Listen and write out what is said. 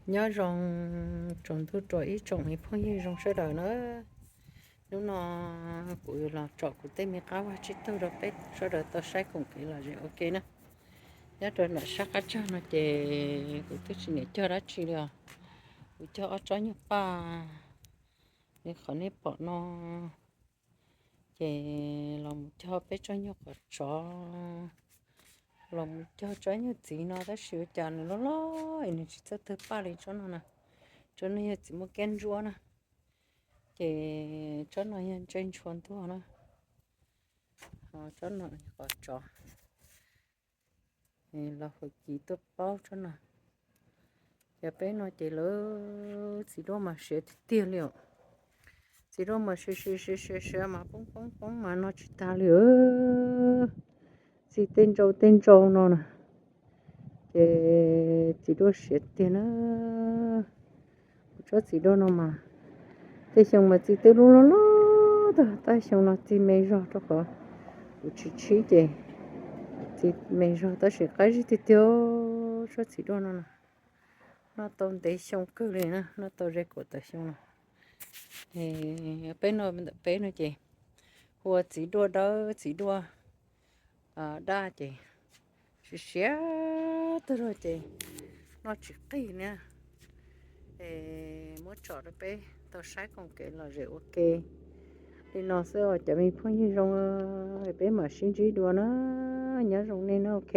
Nyob zoo tsaus ntuj rau ib tsoom me phooj ywg zoo sawv daws na. Hnub no kuv los tsom kuv tej me qab vag tsib taug rau peb sawv daws tau saib koom kev lom zem ua ke na. Nyob rau nram sab qab tsag no ces kuv twb tsis niam cog dab tsi li os. Kuv cog ob tsob nyuag paj li qhov nej pom no, ces los mus cog peb tsob nyuag qhov tsov, los mus cog tsob nyuag txiv no tab sis ua cas nws loj loj es nws tsis txawj tawg paj li tsob no na. Tsob no yog txiv muaj kiab ntsuab na, ces tsob no yog ntsej ntshua ntuag na. Tsob no qhov tsov, los hauv ci tuaj paub tsob no. Ces peb no ces lawv txiv duaj mas siav tiag tiag li os. Txiv duaj mas siav siav siav siav siav mas poob poob poob mas no tsis tag li. Txi tej ntsau tej ntsau no na, ces txiv duaj siav tiag na. Kuv tsob txiv duaj no mas tej xyoo mas txi tej lub loj loj tag, tab xyoo no txi me zog rau qhov kuv tsis tshib ces txi me zog tab sis qab zib tiag tiag. Tsob txiv duaj no na, noj tau ntev xyoo kawg li na, noj tau ze kaum tawm xyoo no. Peb no ntawm peb no ces hu ua txiv duaj dawb txiv duaj daj ces siav siav tag zog ces noj tsis qig na. Es muab tsom rau peb tau saib koom kev lom zem ua ke li no xwb os cov me phooj ywg zoo, peb mam sib ntsib dua na. Nyob zoo nej na, ok.